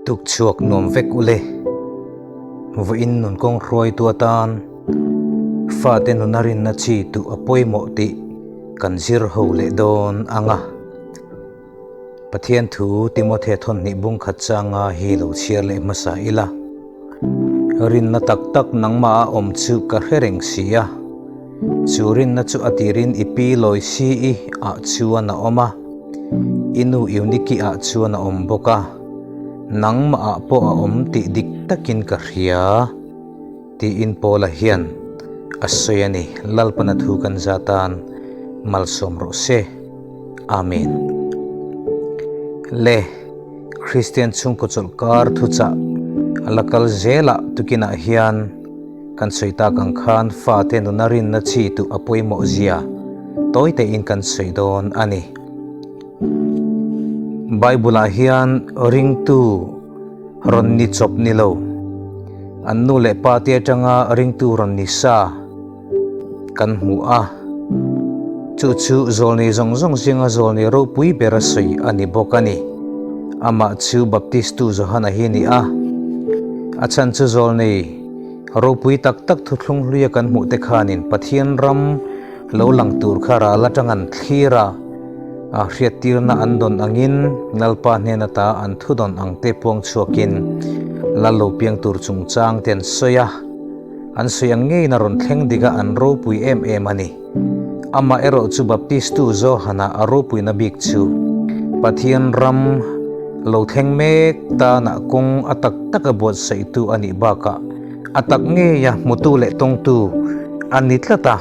Tukchhuak nuam vek ule. Vawiin nun kawng hruaitu atan fate nuna rinna chi tuh a pawimawh tih kan zir ho leh dawn ang a. Pathian thu Timothea thawnhnih bung khat changa hi lo chhiar leh hmasa ila. Rinna tak tak nangmah a awm chu ka hre reng si a. Chu rinna chu a tirin i pi lawi si i ah chuan a awm a, i nu Euniki ah chuan a awm bawk a, nangmah ah pawh a awm tih dik takin ka hria, tiin Paula hian a sawi a ni. Lalpana thu kan zatan malsawm rawh se. Amen. Le, Kristian chhungkaw chawlhkar thuchah a la kal zelah tukinah hian kan sawi tak ang khan fate nuna rinna chi tuh a pawimawh zia tawi tein kan sawi dawn a ni. Bible-ah hian ringtu rawn ni chawp ni lo, an nu leh pa te atanga ringtu rawn ni sa, Kan hmu a, chu chu zawlnei zawng zawng zinga zawlnei ropui ber a sawi a ni bawk a ni. Amah chu Baptistu Johana hi a ni a, a chhan chu zawlnei ropui tak tak thuthlung hluia kan hmuh te khanin Pathian ram lo lang tur kha ral atang an thlir a, a hriattirna an dawn angin Lalpa hnen ata an thu dawn ang te puang chhuakin Lal lo piang tur chungchang te an sawi a. An sawi ang ngeiin a rawn thleng dik a, an ropui em em a ni. Amah erawh chu Baptistu Johana a ropuina bik chu Pathian ram lo thleng mek tanah kawng a tak taka buatsaihtu a nih bakah a tak ngeia hmutu leh tawngtu a ni tlat a.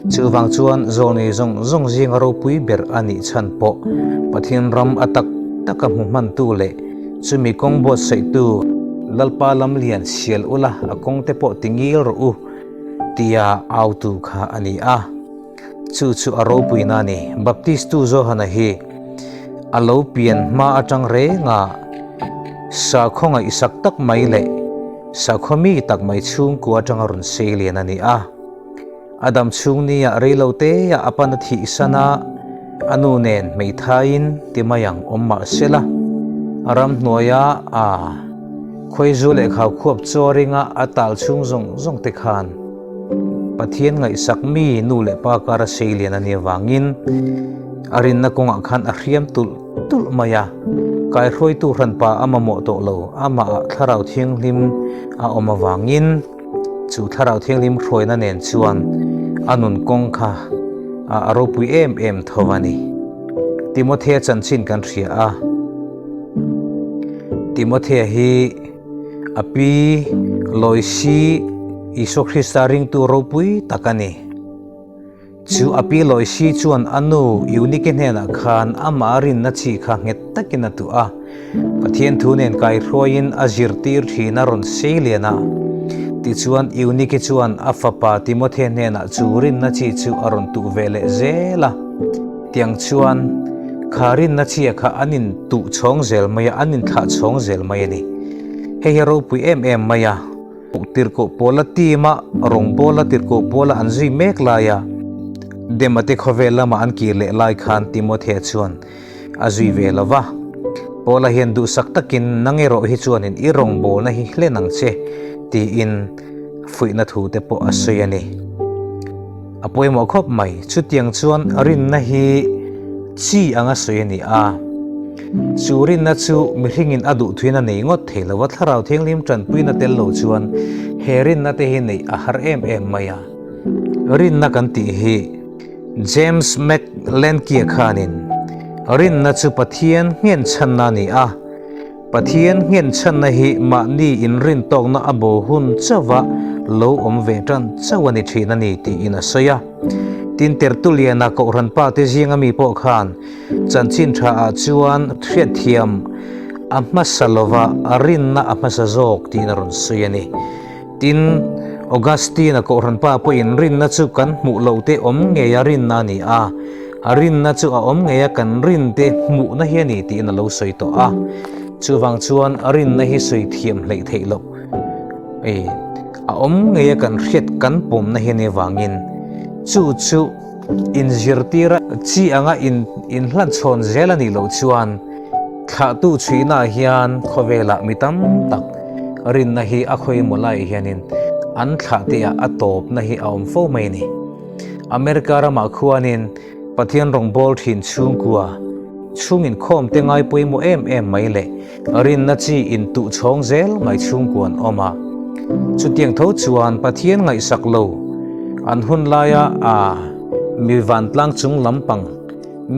Chuvang chuan zawlnei zawng zawng zinga ropui ber a nih chhan pawh Pathian ram a tak taka hmu hmantu leh chumi kawng buatsaihtu Lalpa lam lian sial ula a kawng te pawh ti ngil rawh u tia autu kha a ni a. Chu chu a ropuina a ni. Baptistu Johana hi a lo pian hma atang renga sakhaw ngaihsak tak mai leh sakhaw mi tak mai chhungkua atanga rawn sei lian a ni a. A dam chhung nia reilo te ah a pan a thih san a, a nu nen hmeithaiin ti mai ang awm mah se la, a ramhnuaia a khawizu leh khau khuap chaw ringa a tal chhung zawng zawng te khan Pathian ngaihsak mi nu leh pa kara sei lian a nih avangin a rinna kawngah khan a hriam tulh tulh mai a, kaihruaitu hranpa a mamawh tawh lo, amah ah thlarau thianghlim a awm avangin. Chu Thlarau Thianghlim hruaina nen chuan a nun kawng kha a ropui em em tho a ni. Timothea chanchin kan hria a, Timothea hi a pi Loisi Isua Krista ringtu ropui tak a ni. Chu a pi Loisi chuan a nu Eunike hnenah khan amah a rinna chi kha nghet takin a tuah a. Pathian thu nen kaihruaiin a zirtir thin a rawn sei lian a. Tichuan Eunike chuan a fapa Timothe hnenah chu rinna chi chu a rawn tuh ve leh zel a. Tiang chuan kha rinna chia kha an intuh chhawng zel mai a, an inthlah chhawng zel mai a ni. Hei hi a ropui em em mai a. Tirhkoh Paula team-a rawngbawla Tirhkoh Paula an zui mek laia Demate khawvel lama an kir leh lai khan Timothea chuan a zui ve lo va. Paula hian duhsak takin nang erawh hi chuanin i rawngbawlna hi hlen ang che tiin fuihna thu te pawh a sawi a ni. A pawimawh khawp mai. Chutiang chuan rinna hi chi anga sawi a ni a. Chu rinna chu mihringin a duhthuin a nei ngawt thei lo va, Thlarau Thianghlim tanpuina tel lo chuan he rinna te hi neih a har em em mai a. Rinna kan tih hi James McLenkie khanin rinna chu Pathian nghenchhanna a ni a. Pathian nghenchhanna hi mahni inrintawkna a bo hun chauha lo awm ve tan chauh a ni thin a ni tiin a sawi a. Tin, Tertullian-a Kohhran pa te zinga mi pawh khan chanchin tha ah chuan hriatthiam a hmasa lova rinna a hmasa zawk tiin a rawn sawi a ni. Tin, Augustine-a Kohhran pa pawhin rinna chu kan hmuh loh te awm ngeia rinna a ni a, a rinna chu a awm ngeia kan rin te hmuhna hi a ni tiin a lo sawi tawh a. Chuvang chuan rinna hi sawi thiam hleih theih loh ei a awm ngeia kan hriat kan pawmna hi a ni avangin chu chu inzirtira chi anga in inhlanchhawn zel a nih loh chuan. Thlahtu chhuihnaah hian khawvelah mi tam tak rinna hi a khawimaw laiah hianin an thlahte-ah a tawpna hi a awm fo mai a ni. America ramah khuanin Pathian rawngbâwl ṭhin chhungkua chhung inkhawmte ngai pawimawh em em mai leh rinna chi intuh chhawng zel mai chhungkua an awm a. Chutiang tho chuan Pathian ngaihsak lo an hun laia a mi vantlang chung lampang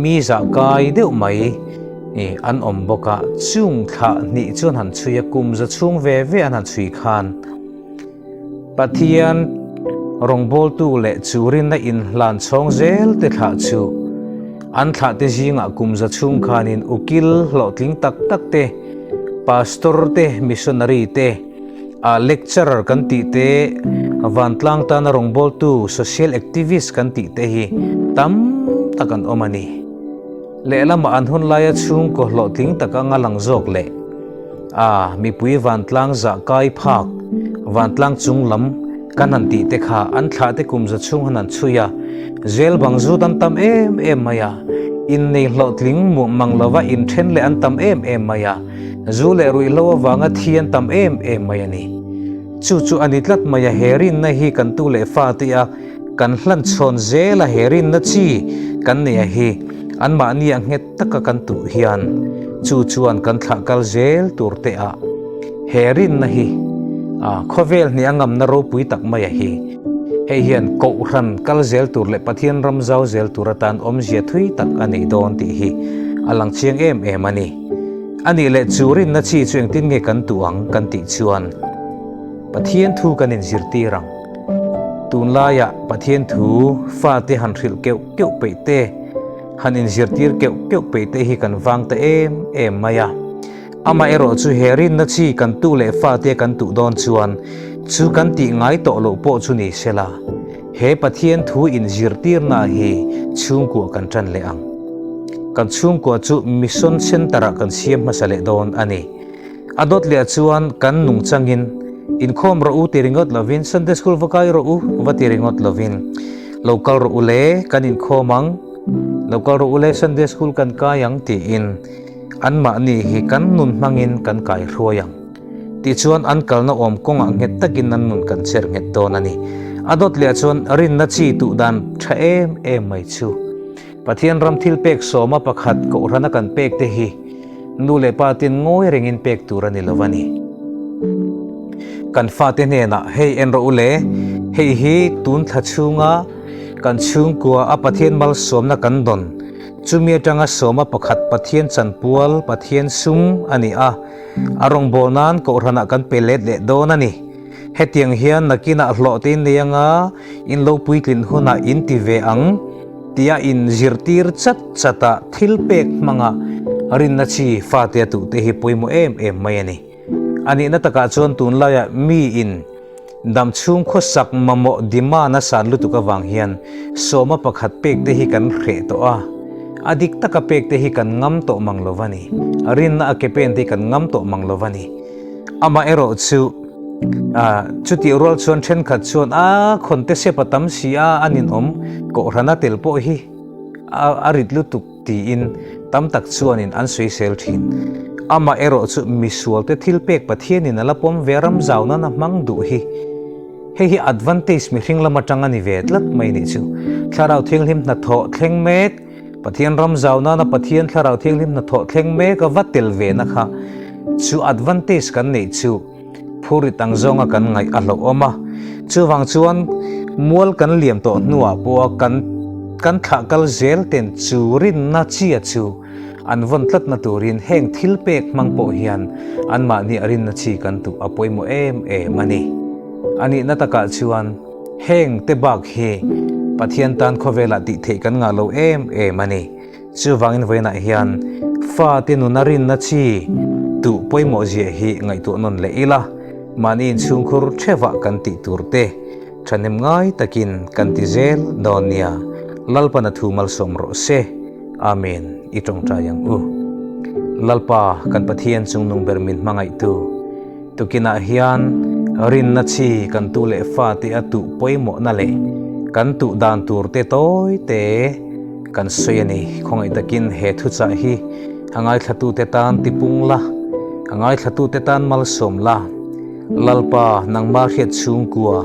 Mi zah kai deuh mai an awm bawk a, chung thlah hnih chuan han chhui a, kum za chhung ve ve an han chhui khan Pathian rawngbawltu leh chu rinna inhlan chhawng zel te thlah chu an thlah te zingah kum za chhung khanin ukil hlawhtling tak tak te, pastor te, missionary te, A lecturer kan tih te, vantlang tana rawngbawltu, social activist kan tih te hi tam tak an awm a ni. Lehlamah an hun laia chhungkaw hlawhtling tak anga lang zawk leh a mipui vantlang zah kai phak, vantlang chung lam kan han tih te kha an thlah te kum za chhung han han chhui a, zel bang zut an tam em em mai a, innei hlawhtling mang lova inthen leh an tam em em mai a. Zu leh ruihhlo avanga thi an tam em em mai a ni. Chu chu a ni tlat mai a, he rinna hi kan tu leh fa te a kan hlan chhawn zel a, he rinna chi kan nei a hi anmahni a nghet taka kan tuh hian chu chuan kan thlah kal zel tur te a he rinna hi a khawvel hnih a ngamna ropui tak mai a hi. Hei hian Kohhran kal zel tur leh Pathian ram zau zel tur atan awmzia thui tak a nei dawn tih hi a lang chiang em em a ni. A nih leh chu rinna chi chu engtin nge kan tuh ang kan tih chuan Pathian thu kan inzirtir ang. Tunlaiah Pathian thu fate han hrilh keuh keuh peih te, han inzirtir keuh keuh peih te hi kan vang ta em em mai a. Amaherawh chu he rinna chi kan tuh leh fate kan tuh dawn chuan chu kan tih ngai tawh loh pawh chu ni sela, he Pathian thu inzirtirna hi chhungkua kan tan leh ang. Kan chhungkua chu Mission Centre-ah kan siam hmasa leh dawn a ni. A dawt leh chuan kan nungchangin inkhawm rawh u ti ringawt lovin Sunday School va kai rawh u va ti ringawt lovin lo kal rawh u le kan inkhawm ang, lo kal rawh u le Sunday School kan kai ang tiin anmahni hi kan nun hmangin kan kai hruai ang. Tichuan an kalna awm kawngah nghet takin an nun kan cher nghet dawn a ni. A dawt leh chuan rinna chi tuh dan tha em em mai chu. Pathian ram thil pek sawma pakhat kohhrana kan pek te hi nu leh pa ten ngawi rengin pek tur a ni lo a ni. Kan fate hnenah hei en rawh u le, hei hi tun thla chhunga kan chhungkua a Pathian malsawmna kan dawn, chumi atanga sawma pakhat Pathian chanpual, Pathian sum a ni a, a rawngbâwl nan kohhranah kan pe let leh dawn a ni. Hetiang hian nakinah hlawh te in nei anga in lo puitlin hunah in ti ve ang. Tia in zirtir chat chat a thil pek hmanga rinna chi fate a tuhte hi pawimawh em em mai a ni. A nihna takah chuan tunlaiah mi in dam chhung khawsak mamawh demand a san lutuk avang hian sawma pakhat pek te hi kan hreh tawh a, a dik taka pek te hi kan ngam tawh mang lo va ni. Rinna a ke pen te hi kan ngam tawh mang lo va ni. Amaherawh chu chutih rual chuan thenkhat chuan a khawnte sep a tam si a, a ninawm kohhrana tel pawh hi a rit lutuk tiin tam tak chuanin an sawisel thin. Amaherawh chu misualte thil pek Pathianin a la pawm ve ram zau nan a hmang duh hi hei hi advantage mihring lam atang a ni ve tlat mai nih chu. Thlarau Thianghlim hnathawh thleng mek. Pathian ram zau nana Pathian Thlarau Thianghlim hnathawh thleng mek a va tel ve na kha chu advantage kan neih chu phurit ang zawnga kan ngaih a hlauhawm a. Chuvang chuan mual kan liam tawh hnuah pawha kan kan thlah kal zel ten chu rinna chia chu an vawn tlatna turin heng thil pek hmang pawh hian anmahni a rinna chi kan tuh a pawimawh em em a ni. A nihna takah chuan. Heng te bak hi Pathian tan khawvelah tih theih kan ngah lo em em a ni. Chuvangin vawiinah hian fate nuna rinna chi tuh pawimawh zia hi ngaihtuah nawn leh ila, mahni inchhungkhur thevah kan tih tur te thahnem ngai takin kan ti zel dawn nia. Lalpana thu malsawm rawh se. Amen. I tawngtai ang u. Lalpa kan Pathian chungnung ber min hmangaihtu. Tukinah hian rinna chi kan tu leh fate a tuh pawimawhna leh kan tuh dan tur te tawi te kan sawi a ni. Khawngaih takin he thuchah hi A ngaithlatute tan tipung la, a ngaithlatute tan malsawm la. Lalpa, nangmah hriat chhungkua,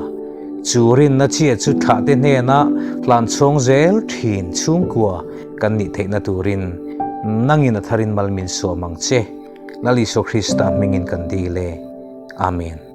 chu rinna chiah chu thlahte hnena hlanchhawng zel thin chhungkua kan nih theihna turin nangin a tharin mal min sawm ang che. Lal Isua Krista hmingin kan dil e. Amen.